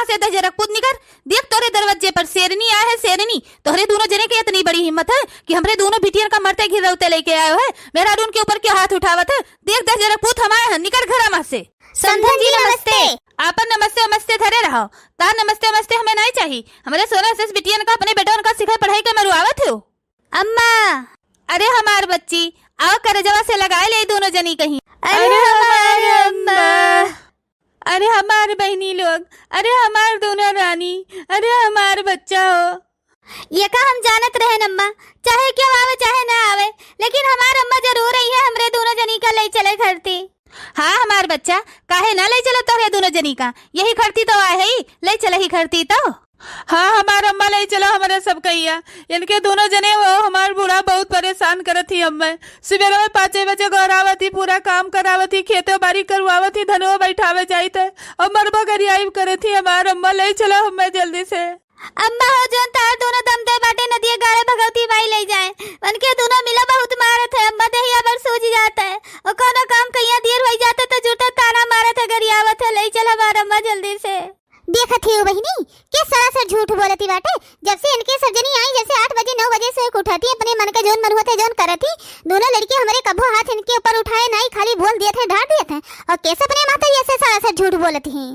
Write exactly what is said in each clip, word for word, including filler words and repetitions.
से दहिजरक पूत निकर, देख तोरे दरवाजे पर शेरनी आए है, शेरनी। तोहरे दूनो जने के इतनी बड़ी हिम्मत है कि हमरे दूनो बिटियन का मरते गिरौते लइके आयो है। मेहरारून के ऊपर क्यों हाथ उठावत है? देख दहिजरक पूत हम आए हैं, निकर घरा मा से। समधन जी नमस्ते। आपन नमस्ते नमस्ते धरे रहो। तार नमस्ते नमस्ते हमें नाहीं चाही। हमरे सोना से बिटियन का, अपने बेटवन का सिखाए पढ़ाई के मरुआवत हो। अम्मा। अरे हमार बच्ची, आओ करेजवा से लगाए ले दूनो जनी कहीं। अरे अरे हमार हमार अम्मा। अम्मा। अरे हमार बहिनी लोग, अरे हमार दूनो रानी, अरे हमार बच्चा हो। ये का हम जानत रहेन अम्मा, चाहे क्यों आवे चाहे ना आवे, लेकिन हमार अम्मा जरूर आई है हमरे दूनो जनी का ले चले घरती। हाँ हमार बच्चा, काहे ना ले चलो तोहरे दूनो जनी का, यही घरती तो आए है, ले चले ही घरती तो। हाँ हमार अम्मा, ले चलो हमरे सब कहिया। इनके दूनो जने वो हमार बूढ़ा बहुत परेशान करत ही अम्मा। सुबेरे में पाँचे बजे गोहरावत ही, पूरा काम करावत ही, खेतो बारी करवावत ही, धनवा बैठावे जाइत है और मरबो गरियाई करत ही हमार अम्मा, ले चलो हमें जल्दी से। अम्मा हो, जौन तार दूनो दम दे बाटे नदिया गाड़े भगवती माई ले जाए। उनके दूनो मिला बहुत मारत है अम्मा, देहिया भर सूज जात है। और कौनो काम कहिया देर होई जात है तो जुटे ताना मारत है, गरियावत है, ले चल हमार अम्मा जल्दी से। देखत ही हो बहिनी, के सरासर झूठ बोलती बाटे। जब से इनके सब जनी आई, जैसे आठ बजे नौ बजे से एक उठती, अपने मन के जौन मन होत है जौन करत ही, दूनो लड़की हमरे कभो हाथ इनके ऊपर उठाए नाई, खाली बोल दिए थे, डांट दिए थे। और कैसे अपने माता जैसे सरासर झूठ बोलती ही।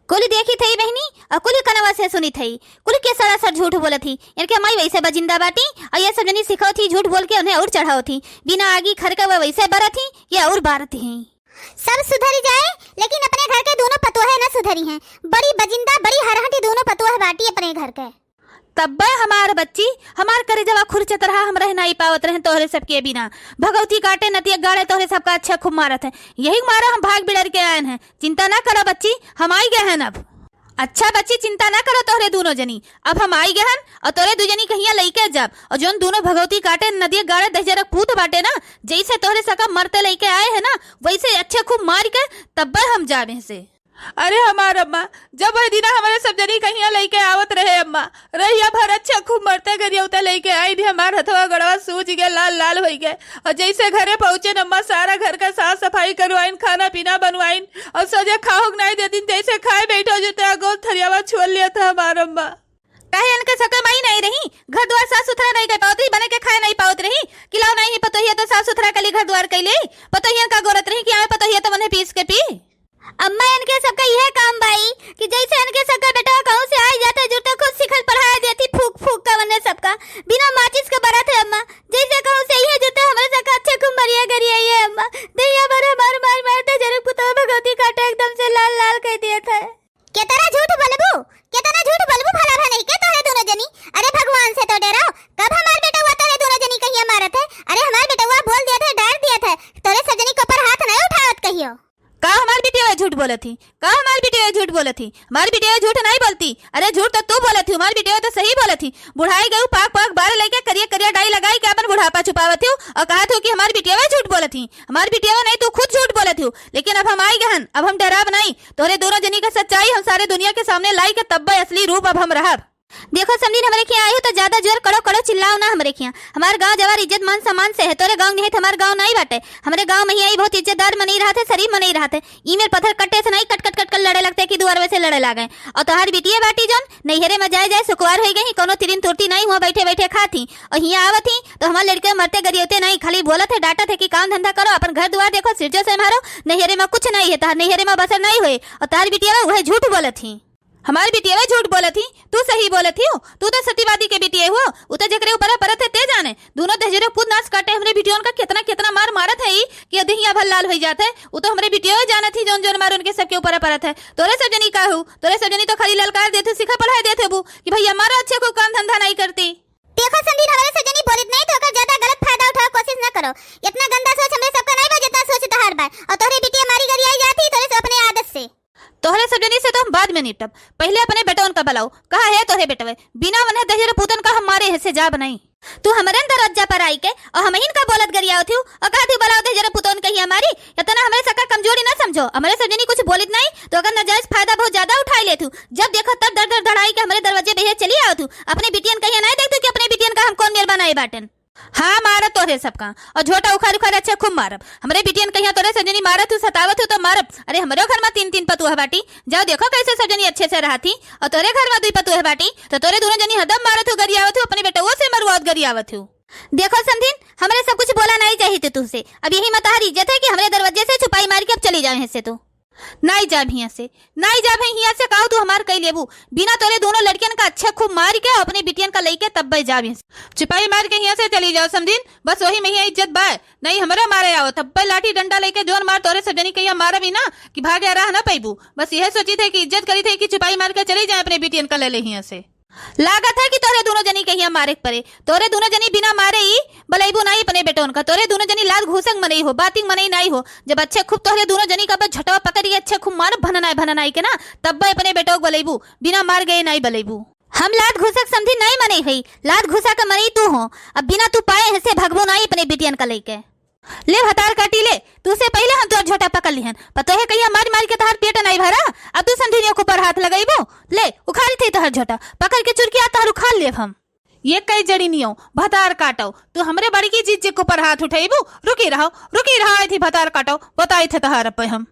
कुल देखी थई बहिनी, और कुल कनवा से सुनी थई, कुल के सरासर झूठ बोलत ही। इनके माई वैसे बजिंदा बाटी, और ये सब जनी सिखावत ही झूठ बोल के उन्हें और चढ़ावत ही। बिना आगी खर के वह वैसे बरत ही, ये और बारत ही। सब सुधरी जाए, लेकिन अपने घर के दूनो पतोहे न सुधरी हैं। बड़ी बजिंदा, बड़ी हरहटी दूनो पतोहे बाटी अपने घर के। तब्बे हमार बच्ची, हमार करेजवा खुरचत रहा, हम रह नाई पावत रहेन तोहरे सबके बिना। भगवती काटे नतिया गाड़े तोहरे सबका अच्छे खूब मारत है, यही मारा हम भाग बिड़र के आयन हैं। चिंता ना करो बच्ची, हम आई गए हैं अब। अच्छा बच्ची, चिंता ना करो तोहरे दूनो जनी, अब हम आई गए हैं और तोहरे दू जनी कहिया लइके जाब। और जौन दूनो भगवती काटे नदिया गाड़े दहिजरक पूत बाटे ना, जैसे तोहरे सका मरते लइके आए हैं ना, वैसे अच्छे खूब मार के तब्बे हम जाबे से। अरे हमार अम्मा, जब वही दिना हमरे सब जनी कहिया लइके आवत रहे अम्मा, रहिया भर अच्छा खूब मरते गरियौते लइके आई भी, हमार हथवा गड़वा सूज गए, लाल लाल होई गए। और जैसे घरे पहुँचे न अम्मा, सारा घर का साफ सफाई करवाइन, खाना पीना बनवाइन और सजे खाहुक नाई देतिन, जैसे खाए बैठो जुते गोल थरियावा छोल लिया था हमार अम्मा। काहे इनके सके माई नाई रही, घर द्वार साफ सुथरा नाई कर पावत रही, बने के खाए नाई पावत रही, किलाव नाई ही पतोहिया तो साफ सुथरा कली घर द्वार कैले, पतोहिया का गोरत रही कि आवे पतोहिया तो मने पीस के पी। अम्मा, इनके सबका यह काम बाई कि जैसे इनके सबका बेटवा कहूँ से आई जाते जुटे खुद सिखल पढ़ाया देती, फूक फूक का वन्ने सबका बिना माचिस के बरत है अम्मा। जैसे कहूँ से यह जुटे हमरे सबका अच्छे खूब मरिया गरिया ये अम्मा। दैया भर हमार मार मार दहिजरक पुतवा भगवती काटे एकदम से लाल लाल कर दिए थे। केतना झूठ बोलबू, केतना झूठ बोलबू भला भा नहीं के तोहरे दूनो जनी। अरे भगवान से तो डरो, कब हमार बेटवा तोहरे दूनो जनी कहिया मारत है। अरे हमार बेटवा बोल दिए थे, डांट दिए थे, तोहरे सब जनी के ऊपर हाथ नहीं उठावत कहियो। का हमार बिटिया झूठ बोलत ही? का हमार बिटिया झूठ बोलत ही? हमार बिटिया झूठ नहीं बोलती। अरे झूठ तो तू बोलत ही, हमार बिटिया तो सही बोलत ही। बुढ़ाई गई, पाक पाक बार लेके करिया करिया डाई लगाई के अपन बुढ़ापा छुपावत ही और कहत ही कि हमार बिटिया झूठ बोलत ही। हमार बिटिया नहीं, तू खुद झूठ बोलत ही। लेकिन अब हम आई गहन, अब हम डराब नहीं। तोहरे दोनों जनी का सच्चाई हम सारे दुनिया के सामने लाई के तब्बे असली रूप अब हम रहब। देखो समधिन, हमरे खियाँ आयु तो ज्यादा जोर कड़ो कड़ो चिल्लाओ ना हमरे खियाँ। हमार गाँव जवार इज्जत मान सम्मान से है, तोरे गाँव निहत हमार गाँव नाई बाटे। हमरे गाँव में ही आई बहुत इज्जतदार मनई रहत है, शरीफ मनई रहत है। ई मेर पत्थर कट्टे से नाई, कट कट कट कर लड़े लगते कि दुआर वैसे लड़े लागे। और तोहार बिटिया बाटी जौन नैहरे में जाए जाए सुकुवार होई गई, कोनो तिरिन तुरती नाई हुआ बैठे बैठे खात ही। और हियाँ आवत ही तो हमार लड़के मरते गरियौते नाई, खाली बोलत है, डांटत है कि काम धंधा करो, अपन घर दुआर देखो, सिरजो से मारो, नैहरे में कुछ नाई है, तोहार नैहरे में बसर नाई होए। और तोहार बिटिया वह झूठ बोलत ही। हमार बिटिया झूठ बोलत ही, तू सही बोलत ही हो। तू तो सतीवादी के बिटिया हो, उ तो जेकरे ऊपर परत है ते जाने। दोनों दहिजरे पूत नास काटे हमरे बिटियोन का कितना कितना मार मारत है ई कि देहिया भर लाल होई जात है। उ तो हमरे बिटिया जानत ही जौन जौन मार उनके सबके ऊपर परत है। तोरे सब जनी का हो, तोरे सब जनी तो खाली ललकार देत हो, सिखा पढ़ाई देत हो कि भैया मारो अच्छे को काम धंधा नहीं करती। देखो समधिन, हमरे सब जनी बोलित नहीं तो ओकर ज्यादा गलत फायदा उठावे कोशिश न करो। इतना गंदा सोच हमरे सबका नहीं बा जितना सोच तोहार बा। और तोहरे बिटिया मारी गरियाई जाती तोरे से अपने आदत से। तोहरे सब जनी से तो हम बाद में निपटब, पहले अपने बेटवन का बुलाओ। कहाँ है तोहरे बेटवे? बिना वन्हे दहिजरे पूतन का हम मारे है से जाब नहीं। तू हमरे दरवाजा पर आई के और हमहिन का बोलत गरियावत हूँ और कहत हूँ बुलाओ दहिजरे पूतन कहिया मारी। इतना हमरे सका कमजोरी ना समझो, हमरे सब जनी कुछ बोलित नहीं तो अगर नाजायज फायदा बहुत ज्यादा उठाई लेत हूँ। जब देखो तब दर दर धड़ाई के हमरे दरवाजे पे चली आवत हूँ। अपने बिटियन कहिया नहीं देखत हूँ कि अपने बिटियन का हम कौन मेर बनाए बाटन। हाँ मारा तोहरे सबका। और झोटा उखार उखार अच्छे खूब मारब। हमरे बिटियन कहिया तोहरे सब जनी मारत हू, सतावत हू तो मारब। अरे हमरो घर मा तीन तीन पतोह बाटी, जाओ देखो कैसे सब जनी अच्छे से रहत ही। और तोहरे घर मा दुई पतोह बाटी तो तोहरे दूनो जनी हरदम मारत हू, गरियावत हू, अपने बेटवो से मरुआवत गरियावत हू। देखो समधिन, हमरे सब कुछ बोला नाई चाहित तू तुहसे। अब यही मा तोहार इज्जत है कि हमरे दरवाजे से छुपाई मार के अब चली जावे हियाँ से तू। नाई जाब हियाँ से, नाई जाब हियाँ से, काऊ तू हमार कई लेबू। बिना तोरे दूनो लड़कियन का अच्छे खूब मार के अपने बिटियन का लइके तब्बे जाब हियाँ से। छुपाई मार के हियाँ से चली जाओ समधिन, बस वही मा हियाँ इज्जत बाय। नाई हमरे मारे आओ, तब्बे लाठी डंडा लइके जोन मार तोरे सब जनी कहिया मारब ही ना कि भागे राह ना पइबू। बस यह सोचित है कि इज्जत करित है कि छुपाई मार के चली जाए अपने बिटियन का ले ले हियाँ से। लागत है कि तोहरे दूनो जनी कहिया मारे के परे। तोहरे दूनो जनी बिना मारे ही बलइबू नाई अपने बेटवन का। तोहरे दूनो जनी लात घूसक मनई हो, बातिक मनई नाई हो। जब अच्छे खूब तोहरे दूनो जनी का बस झटवा पकड़ के अच्छे खूब मार भननाई भननाई के ना, तब्बे अपने बेटवा के बलइबू, बिना मार गए नाई बलइबू। हम लात घूसक समधी नाई मनई हई, लात घूसा के मनई तू हो। अब बिना तू पाए हिस्से भगबू नाई अपने बिटियन का लइके। ले भतार काटी ले, तू से पहिले हम तोर झोटा पकड़ लिहन, पर तोहे कहिया मार मार के तोहार पेट नाई भरा। अब तू समधिनिया के ऊपर हाथ लगइबू, ले उखारी थी तोहर झोटा, पकड़ के चुरकिया तोहर उखार लेब हम। ये कई जड़ी नियो, भतार काटो, तू हमरे बड़की जीजी के ऊपर हाथ उठइबू? रुकी रहो, रुकी रहो, आई थी भतार काटो, बताई थे तोहर पे हम।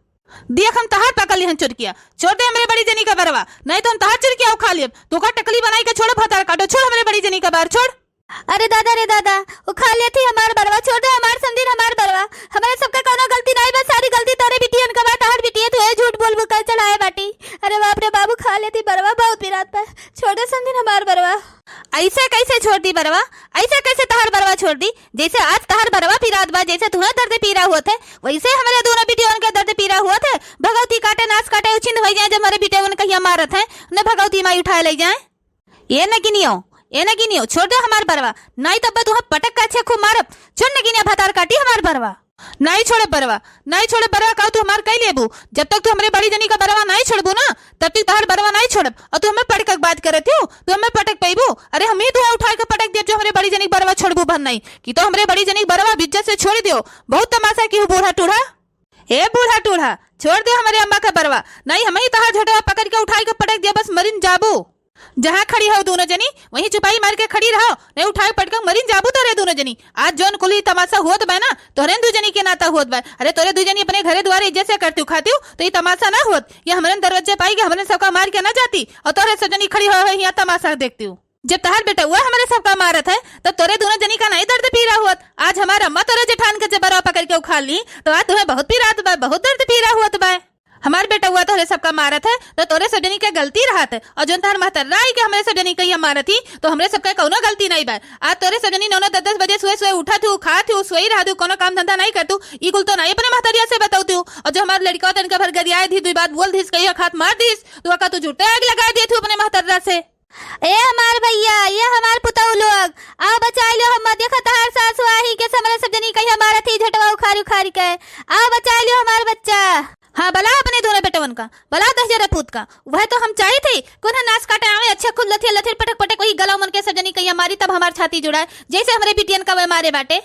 देख हम तोहार पकड़ लिहन चुरकिया, छोड़ दे हमरे बड़ी जनी का बरवा, नाई तो हम तोहार चुरकिया उखार लेब। तू का टकली बनाई के छोड़ भतार काटो, छोड़ हमरे बड़ी जनी का बार, छोड़। अरे दादा रे दादा, उखार लेती हमार बरवा, छोड़ दे हमार समधिन हमार बरवा। हमरे सबका कौनो गलती नाई बा, सारी गलती तोरे बिटियन का बा, तोहर बिटिया तू ए झूठ बोल बोल कर चलाए बाटी। अरे बाप रे बाबू, उखार लेती बरवा, बहुत पिरात बा, छोड़ दे समधिन हमार बरवा। ऐसे कैसे छोड़ दी बरवा? ऐसे कैसे तोहर बरवा छोड़ दी? जैसे आज तोहर बरवा पिरात बा, जैसे तुहे दर्द पीरा होत है, वैसे हमरे दूनो बिटियन के दर्द पीरा होत है। भगौती काटे, नास काटे, उछिंद होइ जाए, जब हमरे बिटियन कहिया मारत है, उन्हें भगौती माई उठाए लइ जाए। ए नगिनियो, ए नगिनियो, छोड़ दे हमार बरवा, नाई तब्बे तुहे पटक के अच्छे खूब मारब। छोड़ नगिनिया, भतार काटी हमार बरवा। नाई छोड़ब बरवा, नाई छोड़ब बरवा, काऊ तू हमार कई लेबू? जब तक तू हमरे बड़ी जनी का बरवा नाई छोड़बू ना, तब तक तोहर बरवा नाई छोड़ब। और तू हमें पटक के बात करत हो, तू हमें पटक पइबू? अरे हम ही तुहे उठाए के पटक देब जो हमरे बड़ी जनी का बरवा छोड़बू भर नाई, कि तो हमरे बड़ी जनी का बरवा बिज्जत से छोड़ दियो। बहुत तमाशा की हो बूढ़ा टूढ़ा। ए बूढ़ा टूढ़ा, छोड़ दे हमरे अम्मा का बरवा, नाई हम ही तोहार झोटवा पकड़ के उठाए के पटक देब, बस मरिन जाबू। जहाँ खड़ी हो दूनो जनी, वहीं चुपाई मार के खड़ी रहो, नाई उठाए पटक मरिन जाबू तोरे दूनो जनी। आज जौन कुल ई तमाशा होत बा ना, तोहरे दू जनी के नाता होत बा। अरे तोरे दू जनी अपने घरे दुआरे इज्जत से करतिउ खातिउ, तो ई तमाशा ना होत। ये हमरे दरवाजे पाई के हमरे सबका मार के ना जाती, और तोहरे सब जनी खड़ी हो, हो यहाँ तमाशा देखतिउ। जब तोहार बेटउआ हमरे सबका मारत है, तब तोरे दूनो जनी का नाई दर्द पीरा होत। आज हमार अम्मा तोरे जेठान के जब बरवा पकड़ के उखार ली, तो आज तुहे बहुत पिरात बा, बहुत दर्द पीरा होत बा। हमार बेटउआ तोहरे सबका मारत है, तो तोरे सब जनी के गलती रहत है। और जौन तोहार महतर्रा आई के हमरे सब जनी कहिया मारत ही, तो हमरे सबके कौनो गलती नाई बा। आज तोरे सब जनी नौ नौ दस दस बजे सुबह सुबह उठत हू, खात हू, सोई रहत हू, कौनो काम धंधा नाई करत हू, ई कुल तो नाई अपने महतरिया से बतौत हू। और जो हमार लड़िका तनिका भर गरियाए दी, दुई बात बोल दीस, कहिया खात मार दीस, तो ओका तू झूठे आग लगा देत हू अपने महतर्रा से। ए हमार भइया, ये हमार पुतऊ लोग, आओ बचाई लो हम। देखो तोहार सासु आही के हमरे सब जनी कहिया मारत ही झटवा उखारी उखारी के। आओ बचाई लो हमार बच्चा। हाँ, बला अपने दूनो बेटवन का, बला दहिजरा पूत का। वह तो हम चाहित ही, कौन है नास काटे आवे, अच्छे खुद लथिया लथिर पटक पटक वही गला मन के सब जनी कहिया मारी, तब हमार छाती जुड़ाए, जैसे हमरे बिटियन का वह मारे बाटे।